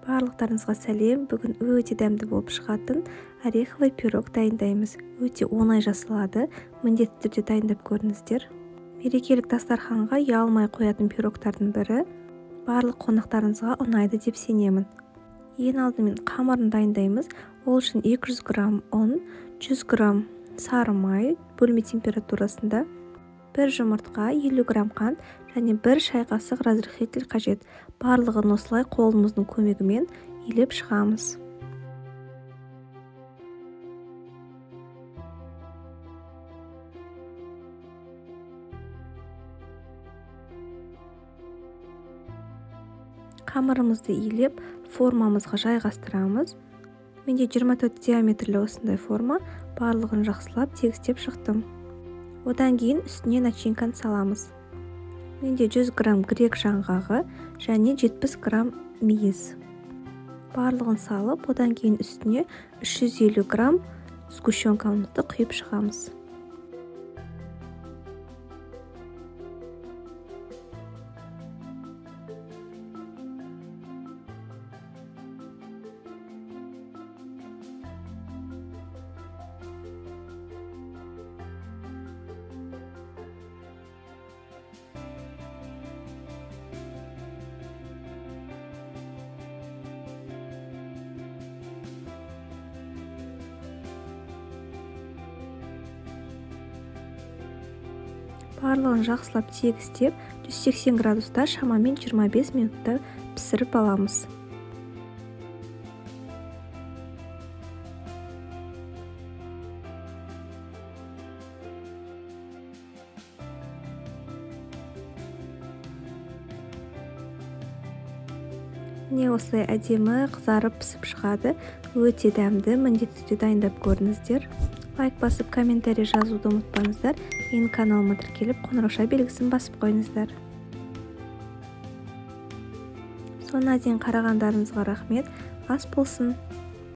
Барлықтарыңызға сәлем. Бүгін өте дәмді болып шығатын ореховый пирог дайындаймыз. Өте оңай жасалады. Міндетті түрде дайындап көріңіздер. Мерекелік дастарханға ұялмай қоятын пирогтардың бірі. Барлық қонақтарыңызға ұнайды деп сенемін. Ең алдымен қамырын дайындаймыз. Ол үшін 200 грамм ұн, 100 грамм сары май бөлме температурасында, 1 жұмыртқа, 50 грамм қант және 1 шай қасық разрыхлитель қажет. Барлығын осылай қолымыздың көмегімен илеп шығамыз. Қамырымызды илеп, формамызға жайғастырамыз. Менде 24 диаметрлі осындай форма, барлығын жақсылап тегістеп шықтым. Одан кейін үстіне начинканы саламыз. Менде 100 грамм грек жаңғағы және 70 грамм мейіз. Барлығын салып, одан кейін үстіне 350 грамм сгущенкамызды құйып шығамыз. Барлығын жақсылап тегістеп, 180 градуста шамамен 25 минутта пісіріп аламыз. Міне осылай әдемі қызарып пісіп шығады. Өте дәмді, міндетті түрде дайындап көріңіздер. Лайк басып, комментарий жазуды ұмытпаңыздар. Менің каналыма тіркеліп, қоңырауша белгісін басып қойыңыздар. Соңына дейін қарағандарыңызға рахмет. Ас болсын.